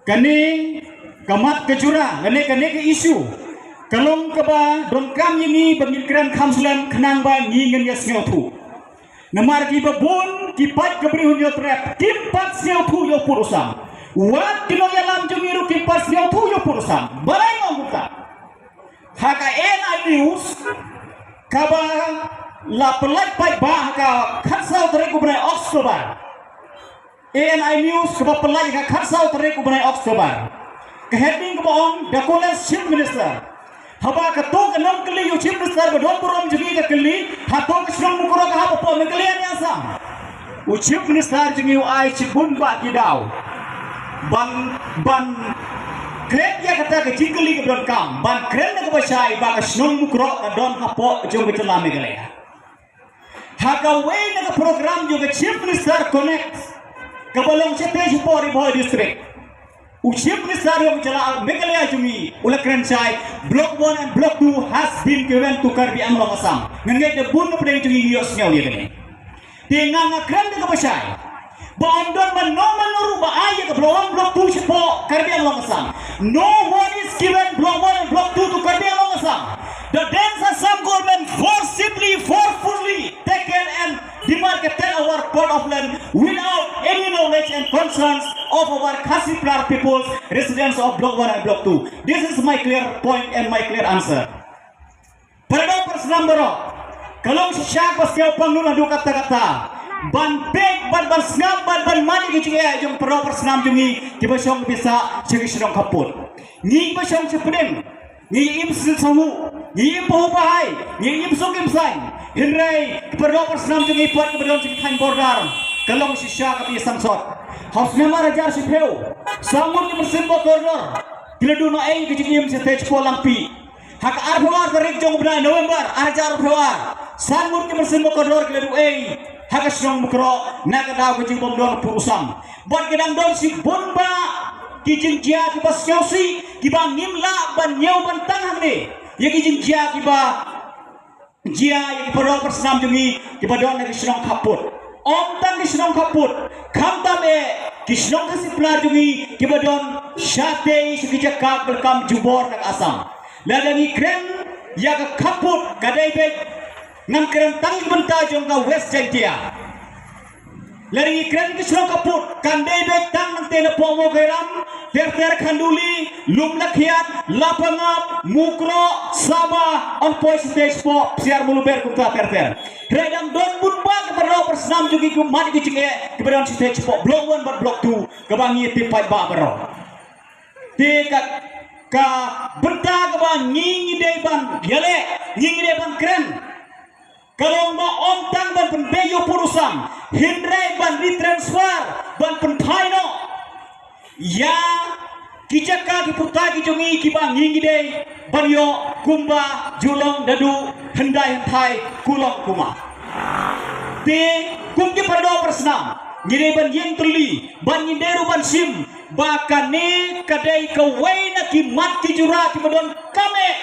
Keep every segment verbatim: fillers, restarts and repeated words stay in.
Kane ka mat ka jura, kane, kane ka issue ka long kaba donkam ïa ngi ba ngin kren kham slem khnang ba ngi ngin ïa sngewthuh. Namar kiba bun ki paid ka Bri u Hynñiewtrep kim pat sngewthuh ïa u pud u sam. Wat ki nongïalam jong ngi ruh kim pat sngewthuh ïa u pud u sam. Balei nga ong kumta? Ha ka A N I News kaba la pynlait paidbah ha ka khatsaw tarik u bnai October. A N I News kaba pynlait ha ka khatsaw tarik u bnai October. Ka heading kaba ong, The Coolest Chief Minister. Haba kato ka nongkylli ïa u Chief Minister ba don burom jong ngi ka kylli, hato ka shnong Mukroh ka hap hapoh Meghalaya ne Assam? U Chief Minister jong ngi u ai shibun bah ki daw ban, ban kren ïa kata ka jingkylli kaba donkam, ban kren da kaba shai ba ka shnong Mukroh ka don hapoh jong ka jylla Meghalaya. Ha kawei na ka program jong ka Chief Minister Connect kaba long shatei shapoh Ri Bhoi District, u Chief Minister jong ka jylla Meghalaya jong ngi u la kren shai, Block one and Block two has been given to Karbi Anglong Assam. Nga ngeit da bun na pdeng jong ngi ngi ïohsngew ïa kane. Te nga nga kren da kaba shai ba ym don mano mano ruh ba ai ïa ka Block one, Block two shapoh Karbi Anglong Assam. No one is given Block one and Block two to Karbi Anglong Assam. The dense Assam government forcibly, forcefully taken and demarcated our plot of land without any knowledge and concerns of our Khasi Pnar peoples, residents of Block one and Block two. This is my clear point and my clear answer. Para doh para snam baroh, ka long shisha kaba sngewpang nun haduh katta katta ban peit, ban, ban sngap, ban, ban mad ïa ki jingeh jong para doh para snam jong ngi kiba shong kiba sah sha ki shnong khappud. Ngi kiba shong sha pdeng ngi im sngewsih, ngi im pahuh pahai, ngi im suk im saiñ. Hynrei ki para doh para snam jong ngi pat kiba don sha ki thaiñ border, ka long shisha kaba ïasangsot. Ha u snem ar hajar shiphew, san ngut ki mynsiem ba kordor ki la duh noh ei ka jingim shatei shapoh Langpih. Ha ka arphew ar tarik jong u bnai November ar hajar arphew ar, san ngut ki mynsiem ba kordor ki la duh ei ha ka shnong Mukroh na ka daw ka jingbym don u pud u sam. Bad ki dang don shibun bah ki jingjia kiba sngewsih kiba ngim lah ban ñiew ban tang hangne ïa ki jingjia kiba jia ïa ki para doh para snam jong ngi kiba don ha ki shnong khappud. Ym tang ki shnong khappud, khamtam eh ki shnong Khasi Pnar jong ngi kiba don shatei sha ki jaka kiba la kam jubor na ka Assam. Lada ngi kren ïa ka khappud ka dei beit, ngan kren tang ïa ka bynta jong ka West Jaintia. Lada ngi kren ki shnong khappud kan dei beit tang nangtei napoh Mawkairam, ter ter Khanduli, Lumlakhiat, Lapangap, Mukroh, Saba, yn poi shatei shapoh Psiar Muluber kumta ter ter. Hynrei dang don bun bah ki para doh para snam jong ngi kiba mad ïa ki jingeh kiba don shatei shapoh Block one bad Block two kaba ngi tip paidbah baroh. Te ka, ka bynta kaba ngi ngi dei ban ïaleh, ngi ngi dei ban kren, ka long ba ym tang ban pynbeit ïa u pud u sam, hynrei ban retransfer, ban pynphai noh ïa ki jaka ki putai ki jong ngi kiba ngi ngi dei ban ïoh kumba Julong, Daduh, Hyndai, Hynthai, Kulong, Kuma. Te kum ki para doh para snam ngi dei ban ïeng tylli, ban ngi dei ruh ban shim ba kane ka dei kawei na ki mat ki jura kiba donkam eh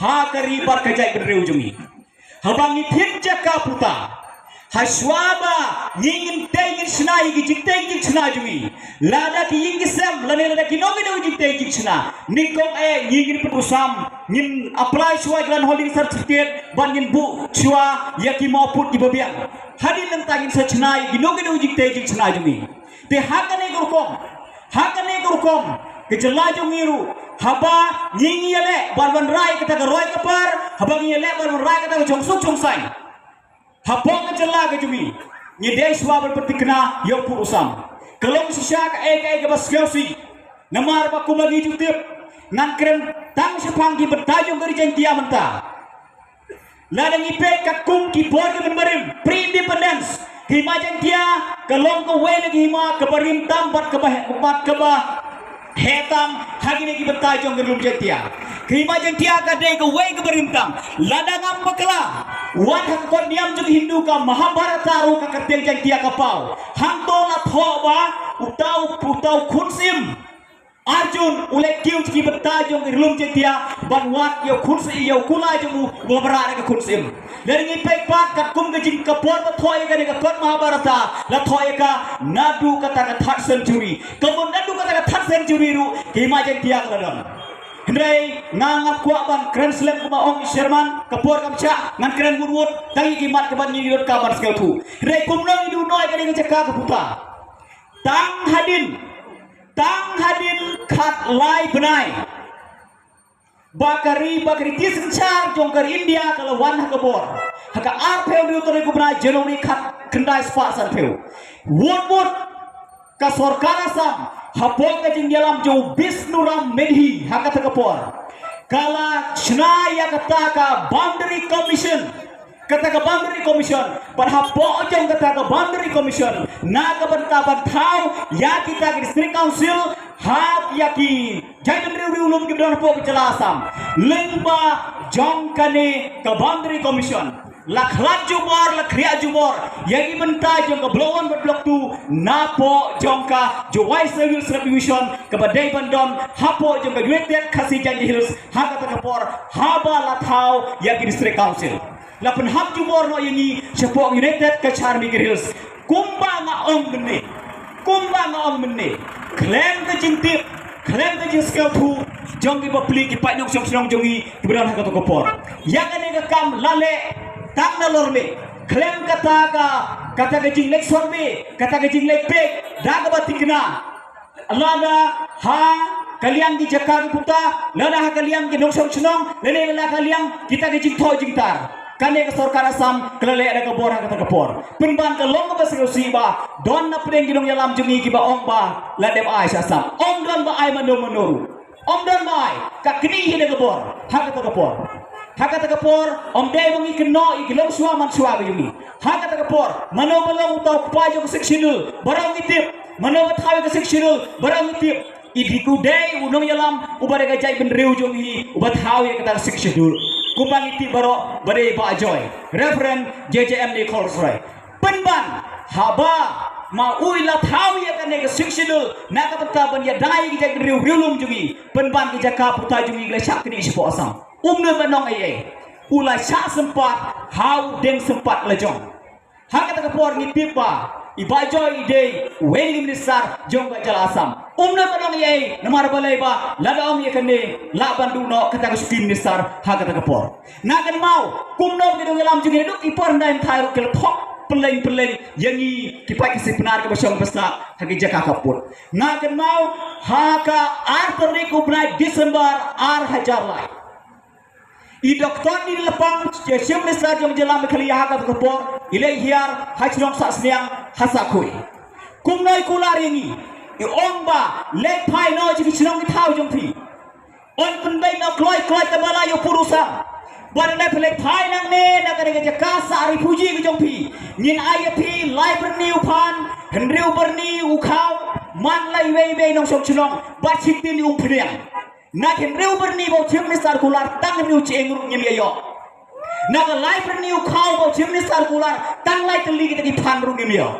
ha ka ri bad ka jaitbynriew jong ngi. Haba ngi thied jaka puta, ha shuwa ba ngi ngin tei ngin shna ïa ki jingtei jingshna jong ngi, lada ki ïing ki sem lane lada kino kino ki jingtei jingshna, nyngkong eh ngi ngin pyndonkam, ngin apply shuwa ïa ki land holding certificate bad ngin buh shuwa ïa ki mawpud kiba biang. Hadien nangta ngin sa shna ïa kino kino ki jingtei jingshna jong ngi. Te ha kane ka rukom, ha kane ka rukom ka jylla jong ngi ruh, haba ngi ngi ïaleh ban wanrah ïa kata ka roi ka par, haba ngi ïaleh ban wanrah ïa kata ka jingsuk jingsaiñ hapoh ka jylla ka jong ngi, ngi dei shuwa ban pynthikna ïa u pud u sam. Ka long shisha kaei kaei kaba sngewsih. Namar ba kumba ngi ju tip, ngan kren tang shaphang ki bynta jong ka ri Jaiñtia mynta. Lada ngi peit katkum ki por ki mynbarim pre-independence, ka Hima Jaiñtia ka long kawei na ka hima kaba rim tam bad kaba heh, bad kaba heh tam ha kine ki bynta jong ka ri lum Jaiñtia. Ka Hima Jaiñtia ka dei kawei kaba rim tam. Lada ngam bakla, wat ha ka kot niam jong ka Hindu ka Mahabharata ruh ka kyrteng Jaiñtia ka paw. Hangto la thoh ba uta u, uta u khun syiem Arjun u leit kiew sha ki bynta jong ki riewlum Jaiñtia ban wad ïa u khun syiem, ïa u kulai jong u uba wanrah da ka khun syiem. Lada ngi peit pat katkum ka jing ka por ba thoh ïa kane ka kot Mahabharata, la thoh ïa ka naduh kata ka third century. Ka mut naduh kata ka third century ruh ki hima Jaiñtia ka la don. Hynrei nga ngam kwah ban kren slem kumba ong i chairman, ka por kam shah, ngan kren wut wut tang ïa ki mat kaba ngi ïoh ka ban sngewthuh. Hynrei kumno ngi duh noh ïa kane ka jaka ka puta. Tang hadien, tang hadien khatlai bnai ba ka ri, ba ka riti synshar jong ka ri India ka la wan ha ka bor. Ha ka arphew hynriew tarik u bnai January khatkhyndai spah sanphew. Wut wut ka sorkar Assam hapoh ka jingïalam jong u Bishnu Ram Medhi ha kata ka por ka la shna ïa kata ka boundary commission. Kata ka boundary commission, bad hapoh jong kata ka boundary commission, na ka bynta ban thaw ïa kita ki district council ha ïa ki jaitbynriew riewlum kiba don hapoh ka jylla Assam. Lyngba jong kane ka boundary commission, la khlad jubor, la khriah jubor ïa ki bynta jong ka Block One bad Block Two napoh jong ka Jowai Civil Subdivision kaba dei ban don hapoh jong ka United Khasi Jaintia Hills ha kata ka por, haba la thaw ïa ki district council. La pynhap jubor noh ïa ngi shapoh United Cachar Meghalaya Hills. Kumba nga ong mynne, kumba nga ong mynne, khlem ka jingtip, khlem ka jingsngewthuh jong ki bapli ki paid nongshong shnong jong ngi kiba don ha kato ka por, ïa kane ka kam la leh tang nalor mih. Khlem kata ka, kata ka jingleit survey, kata ka jingleit peit da kaba thikna, lada ha ka liang ki jaka ki puta, lada ha ka liang ki nongshong shnong, lane la ka liang kita ki jingthoh jingtar. Kane ka sorkar Assam ka la leh da ka bor ha kata ka por. Pynban ka long kaba sngewsih ba don na pdeng ki nongïalam jong ngi kiba ong ba la dep ai sha Assam. Ym don ba ai mano mano ruh. Ym don ba ai, ka knieh hi da ka bor ha kata ka por. Ha kata ka por ym dei ba ngi kynnoh ïa ki longshuwa manshuwa ka jong ngi. Ha kata ka por mano ba long uta u kpa jong ka Sixth Schedule baroh ngi tip. Mano ba thaw ïa ka Sixth Schedule baroh ngi tip. I dei, u dei u nongïalam uba dei ka jaitbynriew jong ngi uba thaw ïa kata ka Sixth Schedule. Kumba ngi tip baroh ba dei Bah Joy, Reverend J J M Nichols Roy. Pynban haba ma u i la thaw ïa kane ka Sixth Schedule na ka bynta ban ïada ïa ki jaitbynriew riewlum jong ngi, pynban ki jaka puta jong ngi ki la shah knieh shapoh Assam. Um dei ban ong ei ei, u la shah sympat ha u dieng sympat la jong. Ha kata ka por ngi tip ba i Bah Joy i dei uwei na ki minister jong ka jylla Assam. Um dei ban ong ei ei namar balei ba lada ong ïa kane lah ban duh noh kata ka shuki minister ha kata ka por. Nga kynmaw kumno ki nongïalam jong ngi naduh ki por hyndai hynthai ruh ki la thok pyllein pyllein ïa ngi ki paid Khasi Pnar kiba shong ba sah ha ki jaka ka pud. Nga kynmaw ha ka ar tarik u bnai December ar hajar lai, i Doctor Neil Lapang, Chief Minister jong ka jylla Meghalaya ha kata ka por, i leit hiar ha shnong Sahsniang ha Sakhui. Kumno i kular ïa ngi, i ong ba leit phai noh sha ki shnong ki thaw jong phi. Yn pynbeit noh kloi kloi tang ba la ïoh pur u sam. Bad lada phi leit phai nangne na kane ka jaka sah refugee ka jong phi, ngin ai ïa phi lai byrni u phan, hynriew byrni u khaw, man la iwei iwei nongshong shnong bad shiteng i umphniang. Na ki hynriew byrni ba u Chief Minister kular tang hynriew shiteng ruh ngim ïa ïoh. Na ka lai byrni u khaw ba u Chief Minister kular tang lai tylli kita ki phan ruh ngim ïoh.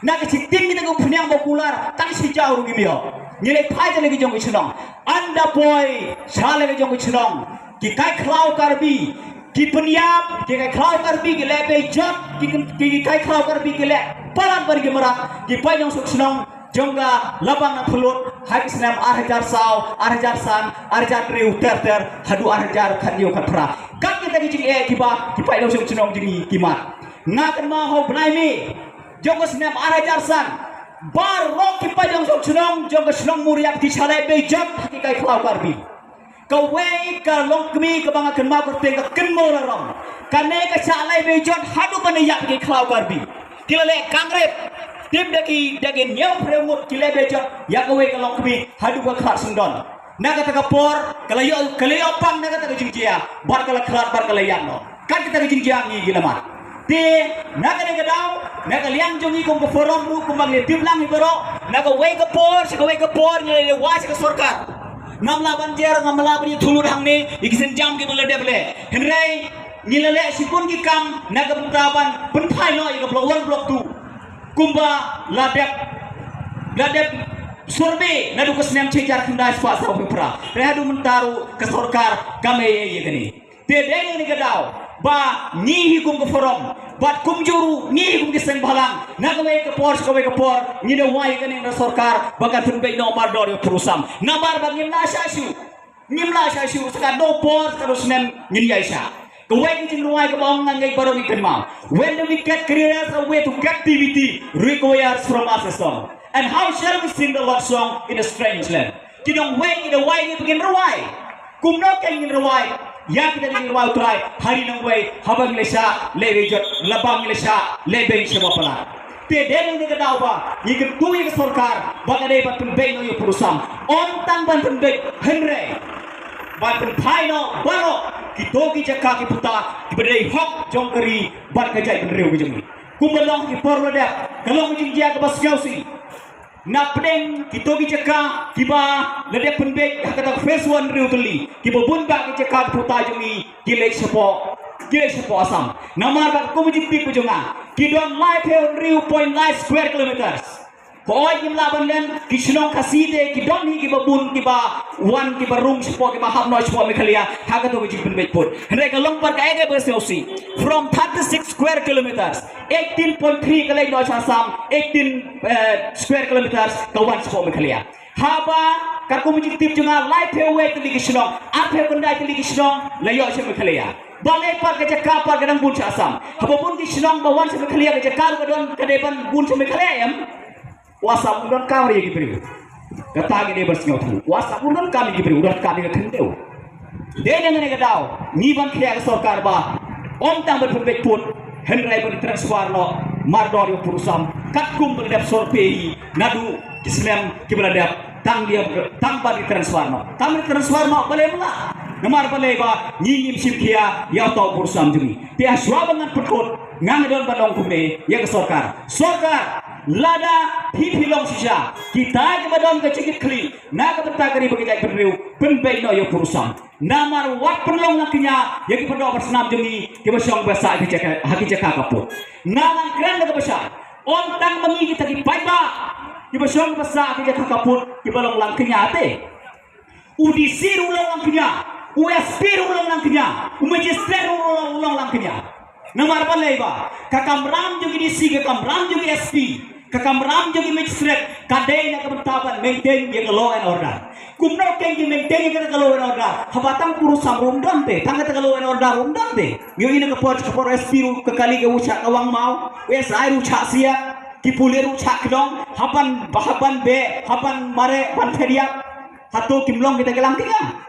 Na ka shiteng kita ki umphniang ba u kular tang shi jaw ruh ngim ïoh. Ngi leit phai sha la ki jong ki shnong. Ynda poi sha la ki jong ki shnong, ki kai khlaw Karbi ki pynïap, ki kai khlaw Karbi ki leh beit jot, ki, ki, ki kai khlaw Karbi ki leh palat bad ki mrad, ki paid nongshong shnong jong ka Labang Nangphyllut ha ki snem ar hajar saw, ar hajar san, ar hajar hynriew ter ter haduh ar hajar khathynñiew khatphra. Kat kita ki jingeh kiba ki paid nongshong shnong jong ngi ki mad. Nga kynmaw ha u bnai May jong ka snem ar hajar san, baroh ki paid nongshong shnong jong ka shnong Mawriat ki shah leh beit jot ha ki kai khlaw Karbi. Kawei ka longkmie kaba nga kynmaw kyrteng ka Kynmaw Larom. Kane ka shah leh beit jot haduh ban ïap ki khlaw Karbi. Ki la leh kangret. Tip da ki, da ki hynñiew phra ngut ki leh beit jot ïa kawei ka longkmie haduh ka khlad syndon. Na kata ka por ka la ïoh, ka la ïoh pang na kata ka jingjia bad ka la khlad bad ka la ïap noh. Kat kita ki jingjia ngi ki la mad. Te na kane ka daw, na ka liang jong ngi kum ka forum ruh kumba ngi la tip lang hi baroh, na kawei ka por sha kawei ka por ngi la leit wad sha ka sorkar. Ngam lah ban jer, ngam lah ban ïathuh lut hangne ïa ki sienjam kiba la dep leh. Hynrei ngi la leh shibun ki kam na ka bynta ban pynphai noh ïa ka Block One, Block Two. Kumba la dep, la dep survey naduh ka snem shi hajar khyndai spah saw phew phra. Hynrei haduh mynta ruh ka sorkar kam ïa ïa kane. Te dei na kane ka daw ba ngi hi kum ka forum bad kumjuh ruh ngi hi kum ki seng bhalang, na kawei ka por sha kawei ka por ngi duwai ïa kane na sorkar ba kan pynbeit noh mardor ïa u Pyrshah Sam. Namar ba ngim lah shah shuh, ngim lah shah shuh, sa katno por, sa katno snem ngin ïai shah. Kawei ka jingduwai kaba ong nga ngeit baroh ngi kynmaw: "When the wicked careers away to captivity requires from us a song. And how shall we sing the Lord's song in a strange land?" Ki nongwei ki duwai ngi ba ngin rwai. Kumno kein ngin rwai ïa kita ki jingduwai U Trai ha ri nongwei, haba ngi la shah leh wei jot, laba ngi la shah leh beiñ sha ba palat? Te dei na kane ka daw ba ngi kyntu ïa ka sorkar ba ka dei ban pynbeit noh ïa u Pyrshah Sam. Ym tang ban pynbeit, hynrei ban pynphai noh baroh kito ki jaka ki puta kiba dei hok jong ka ri bad ka jaitbynriew ka jong ngi. Kumba long ki por la dep, ka long ka jingjia kaba sngewsih. Na pdeng kito ki jaka kiba la dep pynbeit ha kata ka phase one hynriew tylli, kiba bun bah ki jaka ki puta jong ngi ki leit shapoh, ki leit shapoh Assam. Namar ba kum ka jingtip ka jong nga, ki don laiphew hynriew point lai square kilometers. Hooid, ngim lah ban len, ki shnong Khasi te ki don hi kiba bun, kiba wan, kiba rung shapoh, kiba hap noh shapoh Meghalaya ha kato ka jingpynbeit pud. Hynrei ka long pat kaei kaba sngewsih, from thirty-six square kilometers, eighteen point three ka leit noh sha Assam, eighteen, eh, square kilometers ka wan shapoh Meghalaya. Haba katkum ka jingtip jong nga, laiphew wei tylli ki shnong, arphew khyndai tylli ki shnong la ïoh sha Meghalaya. Balei pat ka jaka pat ka dang bun sha Assam? Haba bun ki shnong ba wan sha Meghalaya, ka jaka ruh ka don, ka dei ban bun sha Meghalaya em? U Assam um donkam ïa ki briew. Kata ka dei ban sngewthuh. U Assam um donkam ïa ki briew, u donkam ïa ka khyndew. Dei na kane ka daw ngi ban khia ka sorkar ba ym tang ban pynbeit pud, hynrei ban transfer noh mardor ïa u Pyrshah Sam katkum ba la dep survey naduh ki snem kiba la dep, tang dei, tang ban transfer noh. Tang ban transfer noh, balei mo? Namar balei? Ba ngi ngim shim khia ïa uta u Pyrshah Sam jong ngi. Te hashwa ba ngan pynkut, nga nga don ban ong kumne ïa ka sorkar. Sorkar, lada phi phi long shisha kita kiba don ka jingkitkhlieh na ka bynta ka ri bad ka jaitbynriew, pynbeit noh ïa u Pyrshah Sam. Namar wat pynlong lang kñia ïa ki paidbah snam jong ngi kiba shong ba sah ha ki jaka, ha ki jaka ka pud. Nga ngan kren da kaba shai, ym tang ma ngi kita ki paidbah kiba shong ba sah ha ki jaka ka pud kiba long lang kñia te. U D C ruh u long lang kñia, u S P ruh u long lang kñia, u magistrate ruh u long, u long lang kñia. Namar balei? Ba ka kamram jong ki D C, ka kamram jong ki S P, ka kamram jong ki magistrate ka dei na ka bynta ban maintain ïa ka law and order. Kumno kein ki maintain ïa ka law and order haba tang u Pyrshah Sam ruh um don te, tang kata ka law and order ruh um don te? Ngi ïohi na ka por sha ka por, S P ruh ka kali ka u shah kawang maw, S I ruh u shah siat, ki pulit ruh u shah kdong, hap ban, hap ban beh, hap ban mareh, ban phet ïap. Hato kim long kita ki lang kñia?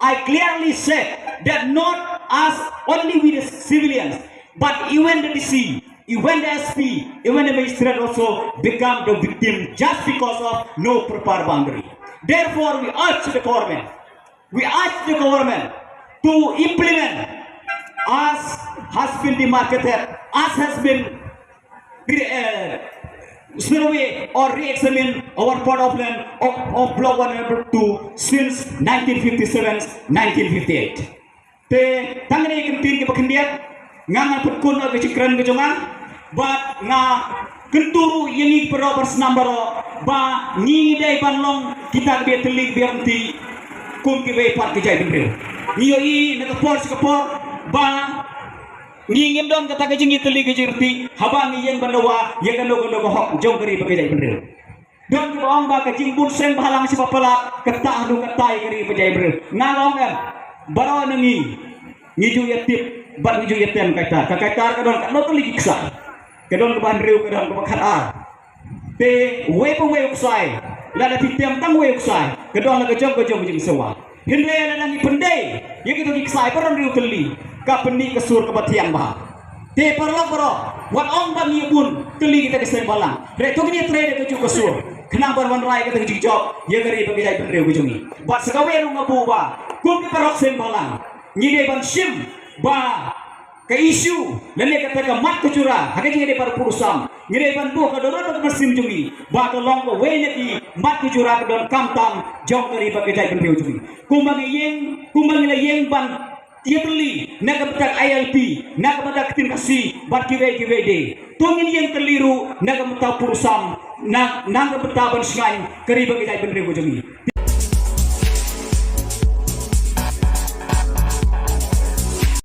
I clearly said that not us only, we the civilians, but even the D C, even the S P, even the magistrate also become the victim just because of no proper boundary. Therefore, we urge the government, we urge the government to implement as has been demarcated, as has been re-, uh, survey or re-examine our plot of land of, of block one number two since nineteen fifty-seven, nineteen fifty-eight. Te tang kine ki kyntien kiba khyndiat, nga ngan pynkut noh ka jingkren ka jong nga, bad nga kyntu ruh ïa ngi ki paralok baroh, ba ngi dei ban long kita kiba ïatylli kiba ïaryntih kum kiwei pat ki jaitbynriew. Ngi ïohi na ka por sha ka por ba ngi ngim don kata ka jingïatylli ka jingïaryntih haba ngi ïeng ban dawa ïa kano kano ka hok jong ka ri bad ka jaitbynriew. Don kiba ong ba ka jingbun seng bhalang sha ba palat ka ktah haduh katta ïa ka ri bad ka jaitbynriew. Nga la ong em, baroh na ngi ngi ju ïatip bad ngi ju ïatem kata. Ka kata ka don katno tylli ki ksai. Ka don kaba hynriew, ka don kaba khatar. Te wei pa wei u ksai, lada phi tem tang wei u ksai, ka don la ka jong ka jong ka jingsewa. Hynrei lada ngi pyndei ïa kito ki ksai baroh hynriew tylli, ka pynmih ka sur kaba thiang bha. Te paralok baroh, wat ong ba ngi bun tylli kita ki seng bhalang. Hynrei to ngin ïatrei da kajuh ka sur khnang ban wanrah ïa kata ka jingjop ïa ka ri bad ka jaitbynriew ka jong ngi. Bad sa kawei ruh nga buh ba kum ki paralok seng bhalang, ngi dei ban shim ba ka issue lane kata ka mat ka jura ha ka jingïadei bad u Pyrshah Sam, ngi dei ban buh ha ka dohnud bad ka mynsiem jong ngi ba ka long kawei na ki mat ka jura ka donkam tam jong ka ri bad ka jaitbynriew jong ngi. Kumba ngi ïeng, kumba ngi la ïeng ban ïatylli na ka bynta I L P, na ka bynta ka ktien Khasi bad kiwei kiwei de, to ngin ïeng tylli ruh na ka bynta u Pyrshah Sam, nang nang ka bynta ban shngaiñ ka ri bad ka jaitbynriew ka jong ngi.